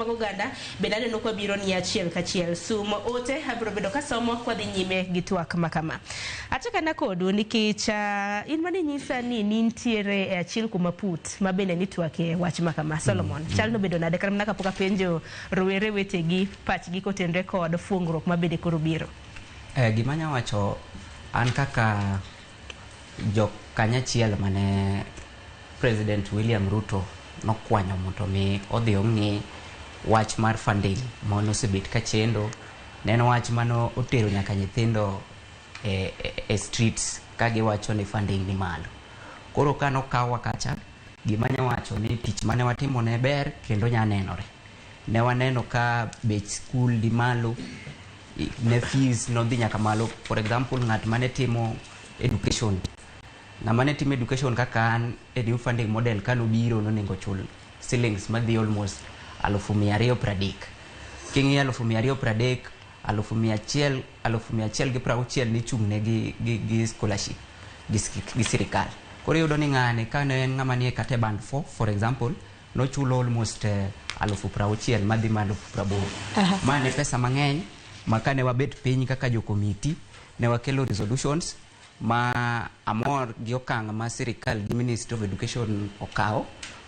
Mag oganda bende aneno kwa biro ni achiel kachiel. Sum ote abiro bedo kasomo kwadhi nyime gi twak makama. Achakana kodu nikech in mane inyisa ni nintiere e achiel kuom aput ma bende nitwakie wach makama. Solomon, chal nobedo nade kata mana kapok apenjo rowere wetegi pachgi kotenre kod fuongruok ma bende koro biro? Gima anya wacho an kaka jokanyachiel mane President William Ruto nokwanyo mondo mi odhi ong'i wach mar funding manosebet kachendo. Ne en wach mano otero nyaka nyithindo e streets ka giwacho ni funding ni malo. Koro ka nokawa kacha, gima anya wacho ni tich mane watimo ne ber kendo nya nenore. Ne waneno ka bech skul ni malo, ne fees nodhi nyaka malo. For example, ng'at mane timo education, ng'ama ne timo education kaka an e new funding model kanobiro nonego chul shillings madhi almost 230,000. King'iyo 230,000, 100,000, 160,000 nichung'ne gi scholarship gi sirikal. Koro iyudo ni ng'ani kane en ng'ama nie kata e band 4, for example, nochulo almost 60,000 madhi ma 80,000. Ma ne pesa mang'eny ma kane wabet piny kaka jo komiti ne wakelo resolutions ma amor gi okang' ma sirikal gi Ministry of Education okawo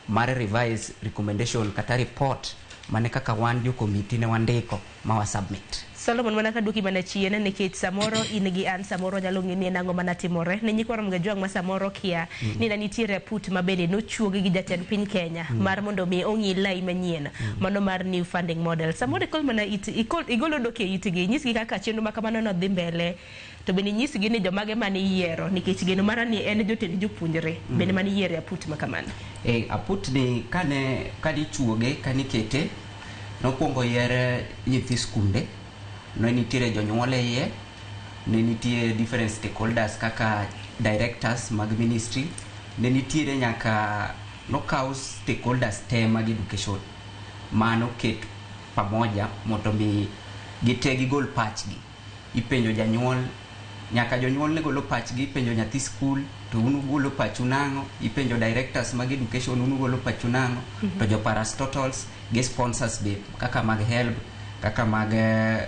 mar revise recommendation kata report mane kaka wan jo komiti ne wandiko ma wa submit. Solomon, mana kaduoki mana chien nikech samoro in gi an samoro nyalo ng'e ni en ang'o mana timore ne nyikwa Ramogi Ajwang' ma samoro kia ni ne nitiere aput ma bende nochuogi gi jatend piny Kenya mar mondo mi ong'i lai manyien mano mar new funding model. Samoro ikol mana it, ikol, igolo dok e itgi, inyisgi kaka chenro ma kamano nodhi mbele to bende inyisgi ni jomage mane iyiero nikech geno mara ni en jotend jopuonjre bende mane iyiero e aput ma kamano. Aput ni kane ichuoge, kane ikete, nokwongo yier nyithi skunde, ne nitiere jonyuol e iye, ne nitie different stakeholders kaka directors mag ministry, ne nitiere nyaka nokaw stakeholders te mag education manoket pamoja mondo mi gite gigol pachgi. Ipenjo janyuol, nyaka jonyuol ne golo pachgi, ipenjo nyathi skul to un ugolo pachu nang'o, ipenjo directors mag education un ugolo pachu nang'o, to jo parastatals gi sponsors be kaka mag HELB, kaka mag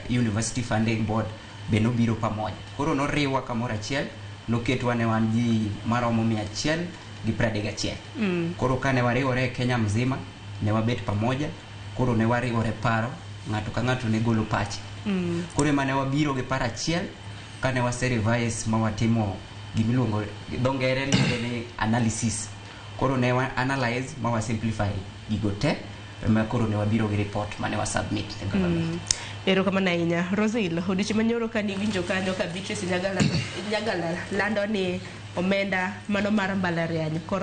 University Funding Board be nobiro pamoja. Koro noriwwa kamoro achiel, noketwa ne wan ji maromo 131. Koro kane wariwore e Kenya mzima, ne wabet pamoja, koro ne wariwore paro, ng'ato ka ng'ato ne golo pache. Koro ema ne wabiro gi paro achiel kane wase revise ma watimo gimiluongo dho ngere luongo ni analysis. Koro ne wa analyze ma wa simplify gigo te, ema koro ne wabiro gi report mane wa submit ne government. Erokamano ahinya. Rosil, odiochieng' manyoro kane iwinjo kanyo ka Beatrice Nyagala lando ni omenda mano mar mbalariany koro